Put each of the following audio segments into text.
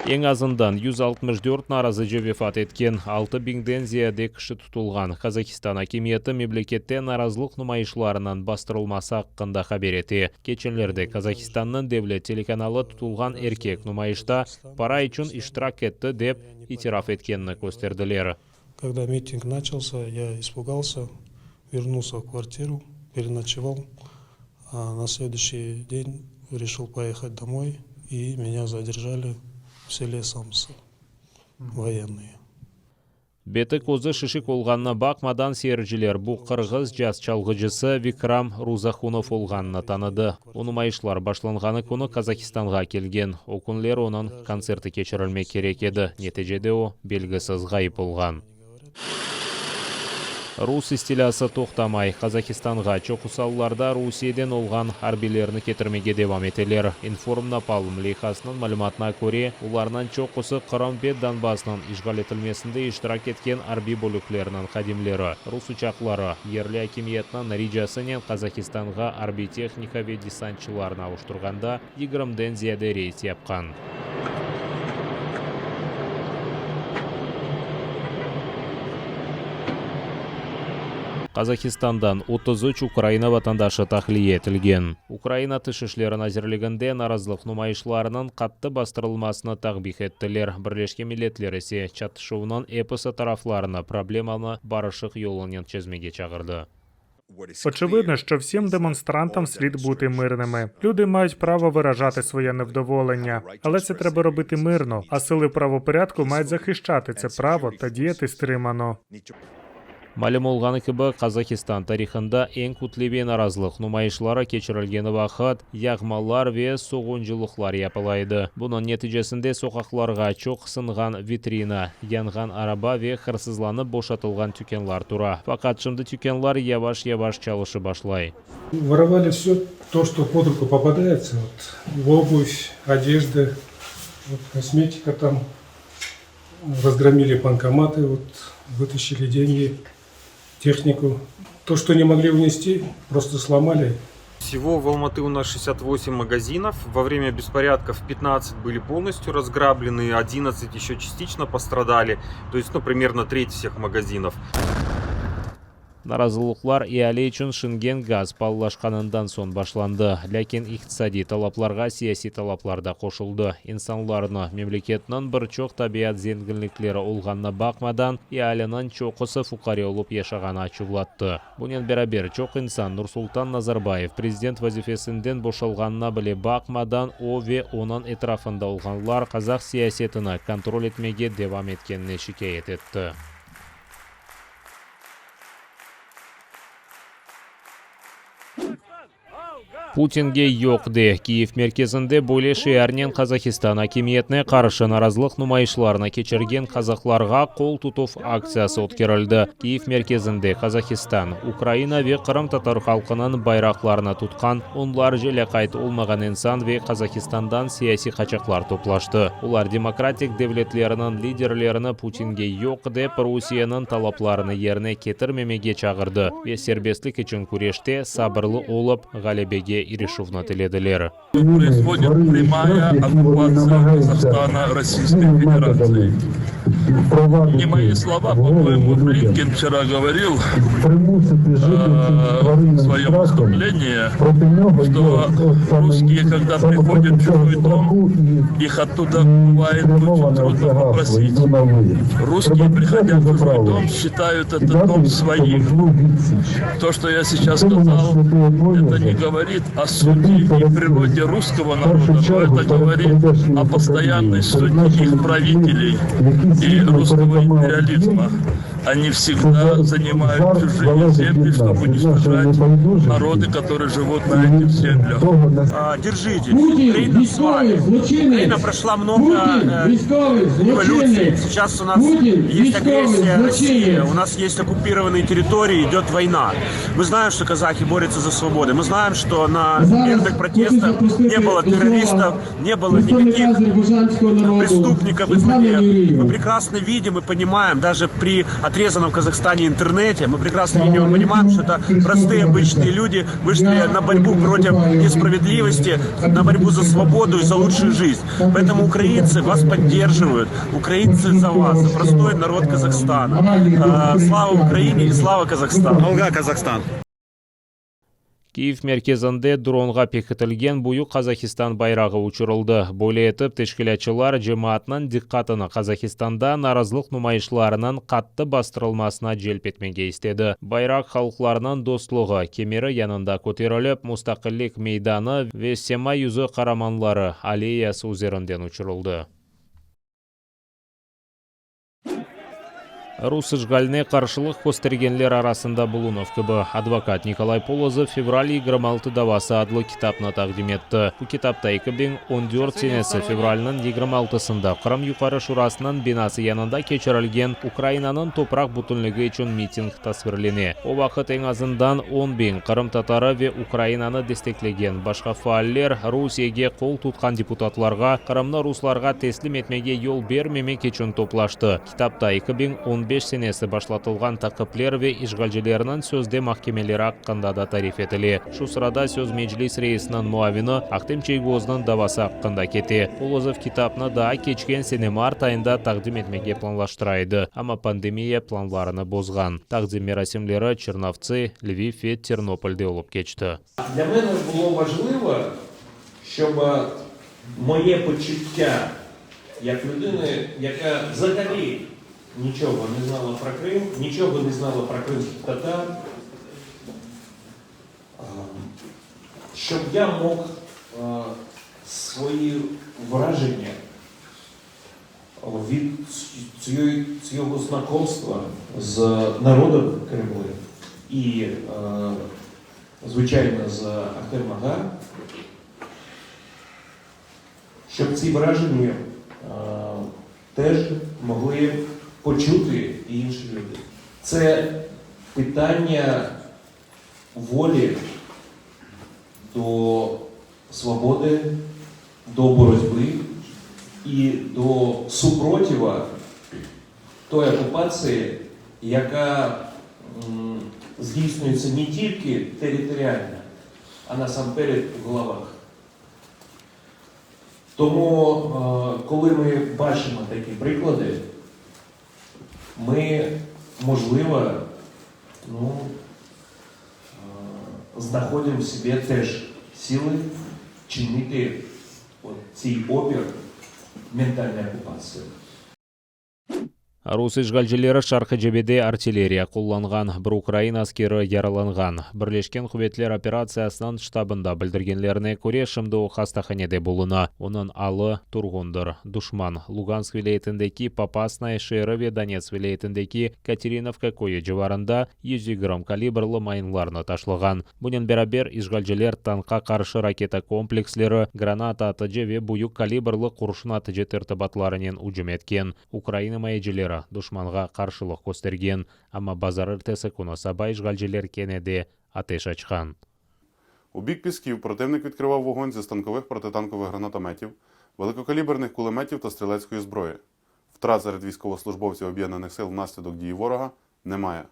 Eñ azından 164 narazıcı vefat etken, altı biñden ziyade kişi tutulğan. Qazahistan akimiyeti memlekette narazılıq numayışlarınıñ bastırılması aqqında haber ete. Keçenlerde Qazahistannıñ devlet telekanalı tutulğan erkek numayışta para içün iştirak etti dep itiraf etkenini kösterdiler. Kogda miting načalsa, ya ispugalsa, vernulsa v kvartiru, perenoçeval, a na sleduyuşiy den reşil poehat domoy i menya zaderjali v sele Samsı voyennıye. Beti-közü şişik olğanına baqmadan, seyirciler bu qırğız caz çalğıcısı Vikram Ruzahunov olğanını tanıdı. O, numayışlar başlanğanı künü Qazahistanğa kelgen. O künler onıñ kontserti keçirilmek kerek edi, neticede o, belgisiz ğayıp olğan. Rus istilâsı toqtamay. Qazahistanğa çoqusı allarda Rusiyeden olğan arbiylerni ketirmege devam eteler. İnformnapalm leyhasınıñ malümatına köre, olarnıñ çoqusı Qırım ve Donbassnıñ işğal etilmesinde iştirak etken arbiy bölüklerniñ hadimleri. Rus uçaqları, yerli akimiyetniñ ricasınen Qazahistanğa arbiy tehnika ve desantçılarnı avuştırğanda, yigirmiden ziyade reys yapqan. Qazahistandan 33 Ukraina vatandaşı tahliye etilgen. Ukraina Tış işleri nazirliginde narazılıq numayışlarınıñ qattı bastırılmasını takbih ettiler, Birleşken Milletler ise çatışuvnıñ episi taraflarını problemanı barışıq yolunen çezmege çağırdı. Очевидно, що всім демонстрантам слід бути мирними. Люди мають право виражати своє невдоволення, але це треба робити мирно. А сили правопорядку мають захищати це право та діяти стримано. Malüm olğanı kibi, Qazahistan tarihında eñ kütleviy narazılıq numayışları keçirilgeni vaqıt yağmalar ve soğuncılıqlar yapıla edi. Bunıñ neticesinde soqaqlarğa çoq sınğan vitrina, yanğan araba ve hırsızlanıp boşatılğan tükânlar tura. Faqat şimdi tükânlar yavaş-yavaş çalışıp başlay. Vorovali vse to, çto pod ruku popadayetsya, vot, obuvь, odejda, vot, kosmetika tam, razgromili bankomatı, vot, vıtaşili dengi, tehniku. To, çto ne mogli unesti, prosto slomali. Всего в Алматы у нас 68 магазинов. Во время беспорядков 15 были полностью разграблены, 11 еще частично пострадали. То есть, ну, примерно треть всех магазинов. Narazılıqlar eali içün şingen gaz paalılaşqanından soñ başlandı. Lâkin iqtisadiy talaplarğa siyasiy talaplar da qoşuldı. İnsanlarnı, memleketniñ bir çoq tabiat zenginlikleri olğanına baqmadan, ealiniñ çoqusı fuqare olıp yaşağanı açuvlattı. Bunen beraber, çoq insan Nursultan Nazarbayev prezident vazifesinden boşalğanına bile baqmadan, o ve onıñ etrafında olğanlar qazah siyasetini kontrol etmege devam etkenine şikâyet etti. Putinge yoq de! Kiyev merkezinde böyle şiarnen Qazahistan akimiyetine qarşı narazılıq numayışlarını keçirgen qazahlarğa qol tutuv aktsiyası ötkerildi. Kiyev merkezinde Qazahistan, Ukraina ve qırımtatar halqınıñ bayraqlarını tutqan onlarca lâqayt olmağan insan ve Qazahistandan siyasiy qaçaqlar toplaştı. Olar demokratik devletleriniñ liderlerini Putinge yoq dep, Rusiyeniñ talaplarını yerine ketirmemege çağırdı ve serbestlik içün küreşte sabırlı olıp, ğalebege irişüvni tilediler. Proizvodit prâmaya okkupatsiya Kazahstana Rossiyskoy Federatsiey. Ne moi slova, po-moyemu, Blinken vçera govoril v svoyem vıstuplenii, çto russkiye, kogda prihodât v çujoy dom, ih ottuda bıvayet oçen trudno poprosit. Russkiye, prihodâ v çujoy dom, sçitayut etot dom svoim. To, çto ya seyças skazal, eto ne govorit o suti i prirode russkogo naroda, no eto govorit o postoyannoy suti ih praviteley i russkogo imperializma. Oni vsegda zanimayut çujiye zemli, çtob uniçtojat narodı, kotorıye jivut na etih zemlâh. Держитесь, Ukraina s vami. Ukraina proşla mnogo revolütsiy, seyças u nas est agressiya Rossii, u nas est okkupirovannıye territorii, idet voyna. Mı znaem, çto kazahi borütsâ za svobodu, mı znaem, çto na mirnıh protestah ne bylo terroristov, ne bylo nikakih prestupnikov i zlodeev. Mı prekrasno vidim i ponimaem, daje pri. отрезанном в Казахстане интернете. Мы прекрасно, видимо, понимаем, что это простые обычные люди вышли на борьбу против несправедливости, на борьбу за свободу и за лучшую жизнь. Поэтому украинцы вас поддерживают, украинцы за вас, за простой народ Казахстана. Слава Украине и слава Казахстану. Алға, Қазақстан! Kiyev merkezinde dronğa pekitilgen büyük Qazahistan bayrağı uçurıldı. Böyle etip teşkilâtçılar cemaatnıñ diqqatını Qazahistanda narazılıq numayışlarınıñ qattı bastırılmasına celp etmege istedi. Bayraq Halqlarnıñ dostluğı kemeri yanında köterilip, Mustaqillik meydanı ve Sema yüzü qaramanları alleyası üzerinden uçurıldı. Rus işğaline qarşılıq köstergenler arasında bulunuv kibi advokat Nikolay Polozov Fevral 26 davası adlı kitapnı taqdim etti. Bu kitapta 2014 senesi fevralniñ 26-sında Qırım Yuqarı Şurasınıñ binası yanında keçirilgen Ukrainanıñ topraq bütünligi içün miting tasvirlene. O vaqıt eñ azından 10 biñ qırımtatarı ve Ukrainanı desteklegen başqa faaller Rusiyege qol tutqan deputatlarğa Qırımnı ruslarğa teslim etmege yol bermemek içün toplaştı. Kitapta 2015 senesi başlatılğan taqipler ve işğalcilerniñ sözde mahkemeleri aqqında da tarif etile. Şu sırada söz Meclis reisiniñ muavini Ahtem Çiygoznıñ davası aqqında kete. Polozov kitapnı daa keçken sene mart ayında taqdim etmege planlaştıra edi, amma pandemiya planlarını bozğan. Taqdim merasimleri Çernovtsı, Lviv ve Ternopolde olıp keçti. Для мене було важливо, щоб моє почуття як людини, яка взагалі нічого не знала про Крим, нічого не знала про кримських татар, а, щоб я мог а, свої враження від цього, цього знакомства з народом Криму і, е, звичайно, з Ахтем Ага, щоб ці враження е, теж могли почути і інші люди. Це питання волі до свободи, до боротьби і до супротива той окупації, яка м, здійснюється не тільки територіально, а насамперед в головах. Тому, е, коли ми бачимо такі приклади, ми, можливо, ну, е, знаходимо в собі теж сили чинити от цей опір ментальної окупації. Rus işğalcileri şarqiy cebede artilleriya qullanğan, bir ukrain askeri yaralanğan. Birleşken quvetler operatsiyasınıñ ştabında bildirgenlerine köre, şimdi o hastahanede buluna. Onıñ alı turğundır. Duşman Lugansk vilâyetindeki Popasnaya şeeri ve Donetsk vilâyetindeki Katerinovka köyü civarında 120 kalibrli mayınlarnı taşlağan. Bunen beraber işğalciler tankqa qarşı raketa kompleksleri, granata atıcı ve büyük kalibrli qurşun atıcı tertibatlarınen ücüm etken. Ukrain imayecileri duşmanğa qarşılıq köstergen, amma bazarertesi künü saba işğalciler kene de ateş açqan. У бік Пісків противник відкривав вогонь зі станкових протитанкових гранатометів, великокаліберних кулеметів та стрілецької зброї. Втрат серед військовослужбовців Об'єднаних сил внаслідок дії ворога немає.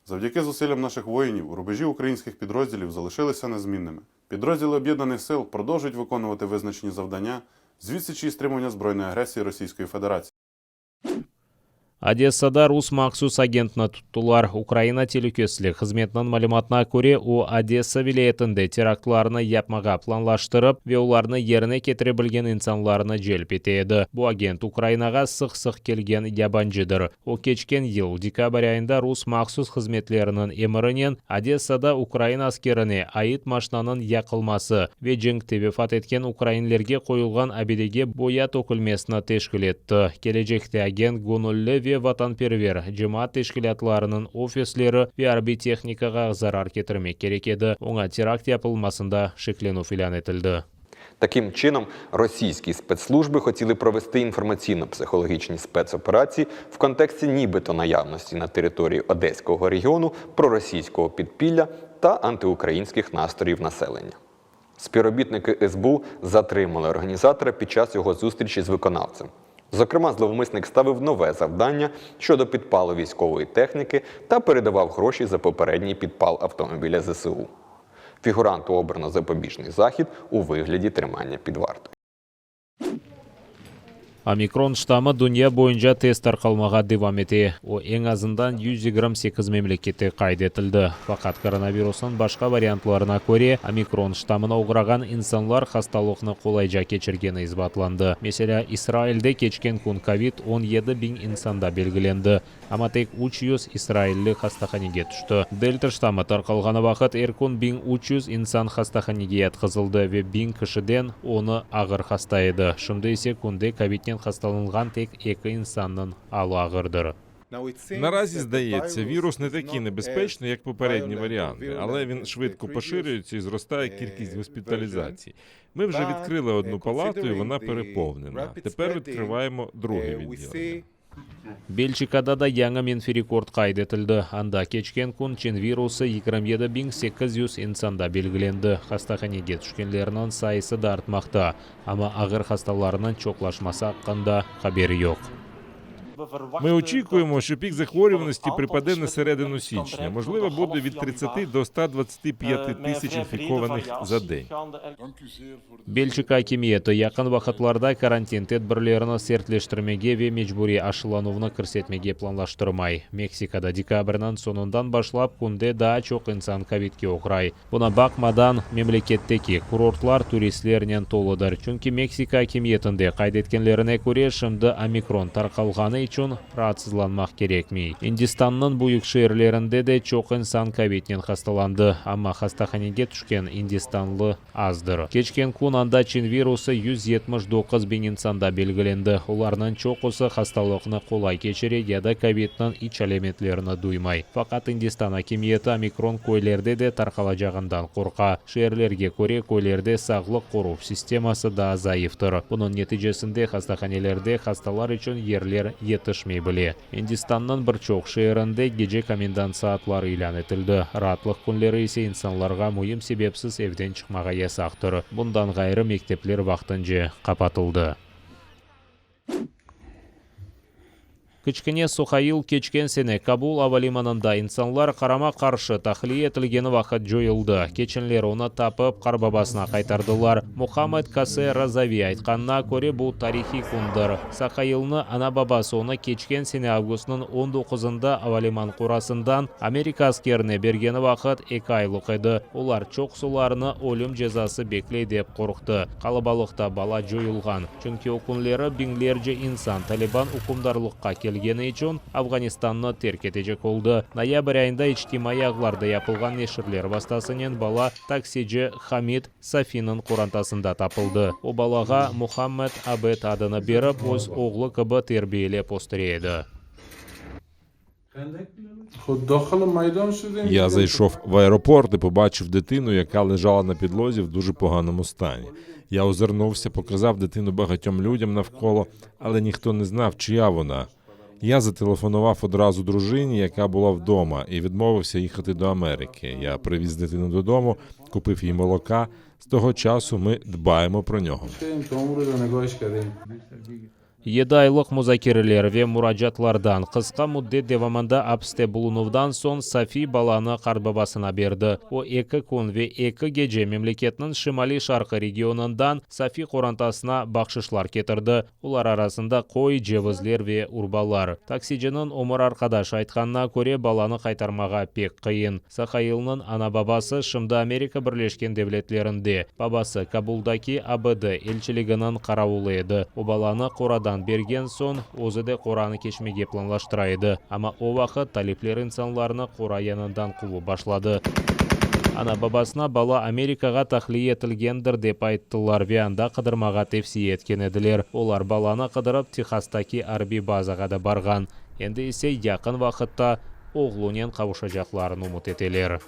Завдяки зусиллям наших воїнів рубежі українських підрозділів залишилися незмінними. Підрозділи Об'єднаних сил продовжують виконувати визначені завдання з відсічі і стримування збройної агресії Російської Федерації. Odessada rus mahsus agentini tuttılar. Ukraina telükesizlik hızmetiniñ malümatına köre, o Odessa vilâyetinde teraktlarnı yapmağa planlaştırıp ve olarnı yerine ketire bilgen insanlarnı celp ete edi. Bu agent Ukrainağa sıq-sıq kelgen yabancıdır. O keçken yıl dekabr ayında rus mahsus hızmetleriniñ emirinen Odessada ukrain askerine ait maşinanıñ yaqılması ve cenkte vefat etken ukrainlerge qoyulğan abidege boya tökülmesini teşkil etti. Kelecekte agent göñülli ve vatanperver cemaat teşkilâtlarınıñ ofisleri ve arbiy tehnikağa zarar ketirmek kerek edi. Oña terakt yapılmasında şeklenüv ilân etildi. Таким чином, російські спецслужби хотіли провести інформаційно-психологічні спецоперації в контексті нібито наявності на території Одеського регіону проросійського підпілля та антиукраїнських настроїв населення. Співробітники СБУ затримали організатора під час його зустрічі з виконавцем. Зокрема, зловмисник ставив нове завдання щодо підпалу військової техніки та передавав гроші за попередній підпал автомобіля ЗСУ. Фігуранту обрано запобіжний захід у вигляді тримання під вартою. Omikron ştammı dünya boyunca tez tarqalmağa devam ete. O, eñ azından 128 memlekette qayd etildi. Faqat koronavirusnıñ başqa variantlarına köre, omikron ştammına oğrağan insanlar hastalıqnı qolayca keçirgeni isbatlandı. Meselâ, İsrailde keçken kün kovid 17 biñ insanda belgilendi, amma tek 300 israilli hastahanege tüşti. Delta ştammı tarqalğanı vaqıt er kün 1300 insan hastahanege yatqızıldı ve 1000 kişiden onı ağır hasta edi. Şimdi ise künde kovidnen hastalanğan tek eki insannıñ alı ağırdır. Наразі здається, вірус не такий небезпечний, як попередні варіанти, але він швидко поширюється і зростає кількість госпіталізацій. Ми вже відкрили одну палату, і вона переповнена. Тепер відкриваємо друге відділення. Belçikada da yañı menfiy rekord qayd etildi. Anda keçken kün çin virusı 27 800 insanda belgilendi. Hastahanege tüşkenlerniñ sayısı da artmaqta. Amma ağır hastalarnıñ çoqlaşması aqqında haber yoq. Ми очікуємо, що пік захворюваності припаде на середину січня. Можливо, буде від 30 до 125 тисяч інфікованих за день. Belçika akimiyeti yaqın vaqıtlarda karantin tedbirlerini sertleştirmege ve mecburiy aşılanuvnı kirsetmege planlaştırmay. Meksikada dekabrniñ soñundan başlap künde daa çoq insan kovidke oğray. Buña baqmadan memleketteki kurortlar turistlernen toludır. Çünki Meksika akimiyetinde qayd etkenlerine köre şimdi omikron tarqalğanı içün raatsızlanmaq kerekmey. İndistannıñ büyük şeerlerinde de çoq insan kovidnen hastalandı, amma hastahanege tüşken indistanlı azdır. Keçken kün anda çin virusı 179 biñ insanda belgilendi. Olarnıñ çoqusı hastalıqnı qolay keçire ya da kovidniñ iç alâmetlerini duymay. Faqat İndistan akimiyeti omikron köylerde de tarqalacağından qorqa. Şeerlerge köre köylerde sağlıq qoruv sisteması daa zayıftır. Bunıñ neticesinde hastahanelerde hastalar içün yerler yetişmey bile. İndistannıñ bir çoq şeerinde gece komendant saatları ilân etildi. Raatlıq künleri ise insanlarğa müim sebepsiz evden çıqmağa yasaqtır. Bundan ğayrı mektepler vaqtınca qapatıldı. Kiçkene Suhayl keçken sene Kabul avalimanında insanlar qarama-qarşı tahliye etilgeni vaqıt coyuldı. Keçenleri onı tapıp qartbabasına qaytardılar. Muhammed Kase Razavi aytqanına köre bu tarihiy kündir. Suhaylnı ana-babası onı keçken sene avgustnıñ 19-ında avaliman qorasından Amerika askerine bergeni vaqıt 2 aylıq edi. Olar çoqsularnı ölüm cezası bekley dep qorqtı. Qalabalıqta bala coyulğan. Çünki o künleri biñlerce insan Taliban ükümdarlıqqa kelgeni içün Afğanistannı terk etecek oldı. Noyabr ayında içtimaiy ağlarda yapılğan neşirler vastasınen bala taksici Hamid Safiniñ qorantasında tapıldı. O balağa Muhammed Abed adını berip, öz oğlu kibi terbiyelep östüre edi. Я зайшов в аеропорт і побачив дитину, яка лежала на підлозі в дуже поганому стані. Я озирнувся, показав дитину багатьом людям навколо, але ніхто не знав, чия вона. Я зателефонував одразу дружині, яка була вдома, і відмовився їхати до Америки. Я привіз дитину додому, купив їй молока. З того часу ми дбаємо про нього. 7 aylıq muzakereler ve muracaatlardan, qısqa müddet devamında apiste bulunuvdan soñ Safi balanı qartbabasına berdi. O 2 kün ve 2 gece memleketniñ şimaliy-şarqı regionından Safi qorantasına bahşışlar ketirdi. Olar arasında qoy, cevizler ve urbalar. Taksiciniñ ömür arqadaşı aytqanına köre balanı qaytarmağa pek qıyın. Suhaylnıñ ana-babası şimdi Amerika Birleşken Devletlerinde. Babası Kabuldaki ABD elçiliginiñ qaravulı edi. O balanı qoradan bergen soñ özü de qoranı keçmege planlaştıra edi. Amma o vaqıt talipler insanlarnı qora yanından quvıp başladı. Ana-babasına bala Amerikağa tahliye etilgendir dep ayttılar ve anda qıdırmağa tevsiye etken ediler. Olar balanı qıdırıp Tehastaki arbiy bazağa da barğan. Endi ise yaqın vaqıtta oğlunen qavuşacaqlarını ümüt eteler.